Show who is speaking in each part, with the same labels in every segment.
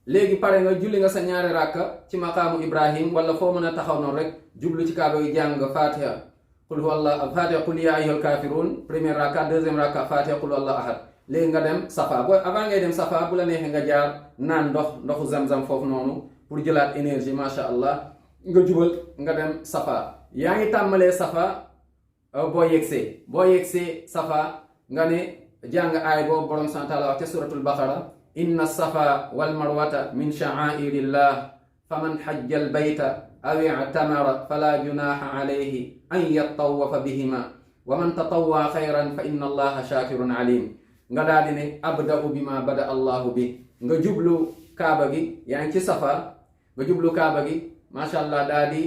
Speaker 1: léegi pare nga julli nga sa ñaari ràkka ci maqaamu Ibrahim wala foo mën a taxaw noonu rek jublu ci kaaba gi jàng fatiha qul huwallahu fatiha qul ya ayyuhal kaafiruun première ràkka deuxième ràkka fatiha qul huwallahu ahad. léegi nga dem safa booy avant ngay dem safa bu la neexee nga jaar naan ndoxu zamzam foofu noonu pour jëlaat énergie macha allah nga jubal nga dem safa. yaa ngi tàmmalee safa boo yegsee safa nga ne jàng aay boobu borom subhaanahu wa taala wax ca suratul baqara inna safa wal marwata min sha'airillah faman hajja al bayta aw i'tamara fala junaha alayhi an yattawafa bihima wa man tatawwa xayran fa inna allaha shakirun alim. nga daal di ne abda'u bima bada allahu bi nga jublu kaaba gi yaa ngi ci safa nga jublu kaaba gi macha allah daal di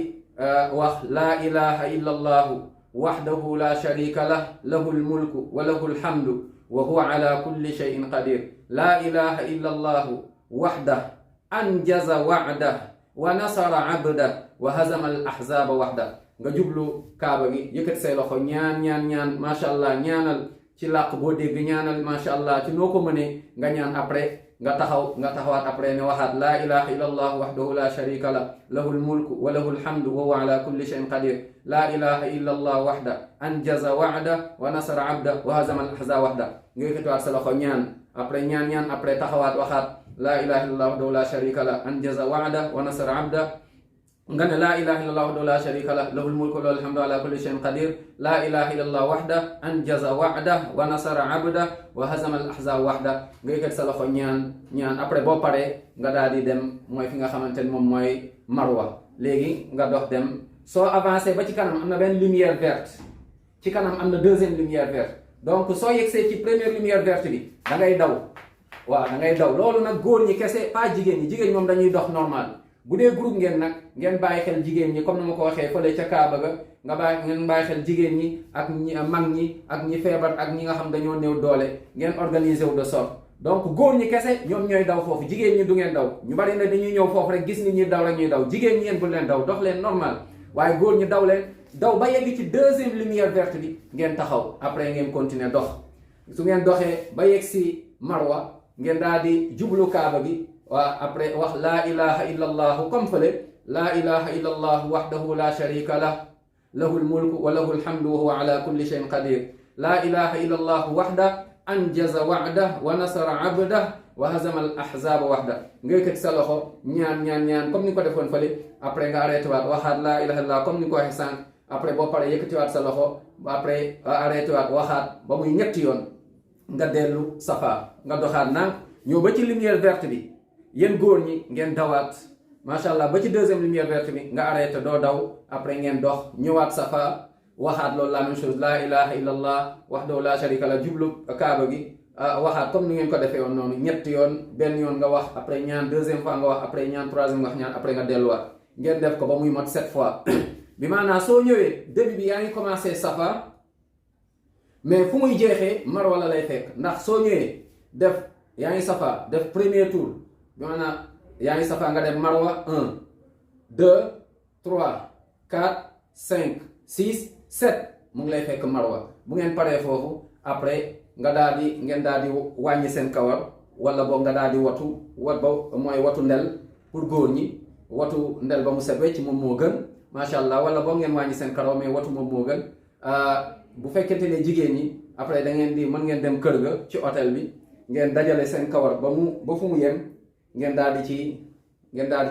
Speaker 1: wax laa ilaha illa allahu wahdahu la sharika lah lahul mulku wa lahul hamdu wa huwa ala kulli shay'in qadir. laa ilaha illa allahu wahdah anjaza wa'dah wa nasara abdah wa hazama al ahzaba wahdah. nga jublu kaaba gi yëkkati say loxo ñaan macha allah ñaanal ci làq boo dégg ñaanal macha allah ci noo ko mënee nga ñaan après nga taxawaat après ne waxaat laa ilaha illa allah wahdahu la sharika la lahul mulku wa lahul hamdu wa huwa ala kulli shay'in qadir. laa ilaha illa allah wahda anjaza wa'da wa nasara abda wa hazama al ahzaba wahda. nga yëkkatiwaat sa loxo ñaan après taxawaat waxaat laa ilaha illa allah wahdahu la sharika la anjaza wa'da wa nasara abda. nga ne laa ilaha illallah wahdahu la sharika lah lahul mulku wa lahul hamdu ala kulli shay'in qadir. laa ilaha illallah wahda anjaza wa'dah wa nasara abda wa hazama al ahzaba wahda. nga yëkkat sa loxo ñaan après boo paree nga daal di dem mooy fi nga xamante ni moom mooy marwa. léegi nga dox dem soo avancé ba ci kanam am na benn lumière verte ci kanam am na deuxième lumière verte. donc soo yegsee ci première lumière verte bi da ngay daw loolu nag góor ñi kese pas jigéen ñi moom dañuy dox normal. bu dee groupe ngeen nag ngeen bàyyi xel jigéen ñi comme ni ma ko waxee fële ca Kaaba ga ngeen bàyyi xel jigéen ñi ak mag ñi ak ñi feebar ak ñi nga xam dañoo néew doole ngeen organiser wu de sorte. donc góor ñi kese ñoom ñooy daw foofu jigéen ñi du ngeen daw. ñu bari na dañuy ñëw foofu rek gis nit ñi daw rek ñuy daw jigéen ñi yéen bu leen daw dox leen normal waaye góor ñi daw ba yegg ci deuxième lumière verte bi ngeen taxaw après ngeen continuer dox. su ngeen doxee ba yegg si Marwa ngeen daal di jublu Kaaba gi. waa après wax laa ilaha illa allahu comme fële laa ilaha illa allahu wahdahu la sharika lah lahul mulku wa lahul hamdu wa huwa ala kulli shay'in qadir. laa ilaha illa allahu wahda anjaza wa'dah wa nasara abdah wa hazama al ahzaba wahda. nga yëkkati sa loxo ñaan comme ni ko defoon fële après nga arrêté waat waxaat laa ilaha illa comme ni ko waxee sànq après boo paree yëkkatiwaat sa loxo après arrêté waat waxaat ba muy ñetti yoon nga dellu safa nga doxaat nang ñëw ba ci lumière verte bi. yéen góor ñi ngeen dawaat macha allah ba ci deuxième lumière verte bi nga arrêté doo daw après ngeen dox ñëwaat safa waxaat loolu la même chose laa ilaha illa allah wahdahu la sharika la jublu kaaba gi waxaat comme ni ngeen ko defee woon noonu ñetti yoon benn yoon nga wax après ñaan deuxième fois nga wax après ñaan troisième nga wax ñaan après nga delluwaat ngeen def ko ba muy mot 7 fois. bi maanaam soo ñëwee début bi yaa ngi commencé safa mais fu muy jeexee marwa la lay fekk ndax soo ñëwee yaa ngi safa def premier tour. bi maanaam yaa ngi safa nga dem marwa 1 2 3 4 5 6 7 mu ngi lay fekk marwa. bu ngeen paree foofu après ngeen daal di wàññi seen kawar wala boog nga daal di mooy watu ndel pour góor ñi watu ndel ba mu set wecc moom moo gën macha allah wala boog ngeen wàññi seen kawar mais watu moom moo gën. bu fekkente ne jigéen ñi après mën ngeen dem kër ga ci hôtel bi ngeen dajale seen kawar ba fu mu yem. ngeen daal di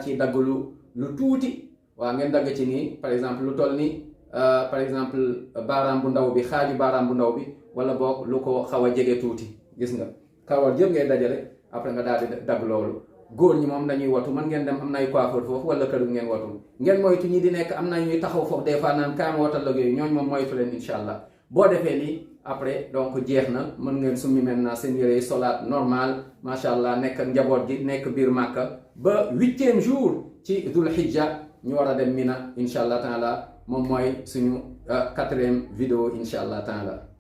Speaker 1: ci dagg lu tuuti waaw ngeen dagg ci nii par exemple lu toll ni par exemple baaraam bu ndaw bi xaaju baaraam bu ndaw bi wala boog lu ko xaw a jege tuuti gis nga kawar yëpp ngay dajale après nga daal di dagg loolu. góor ñi moom dañuy watu mën ngeen dem am nay coiffeur foofu wala kër ngeen watu ngeen moytu ñi di nekk am na ñuy taxaw foofu des fois naan kaama watal la yooyu ñooñu moom moytu leen incha allah. boo defee lii après donc jeex na mën ngeen summi maintenant seen yére yi solaat normal macha allah nekk njaboot gi nekk biir Màkka ba 8e jour ci Dul Hijja ñu war a dem Mina incha allah taala moom mooy suñu 4e vidéo incha allah taala.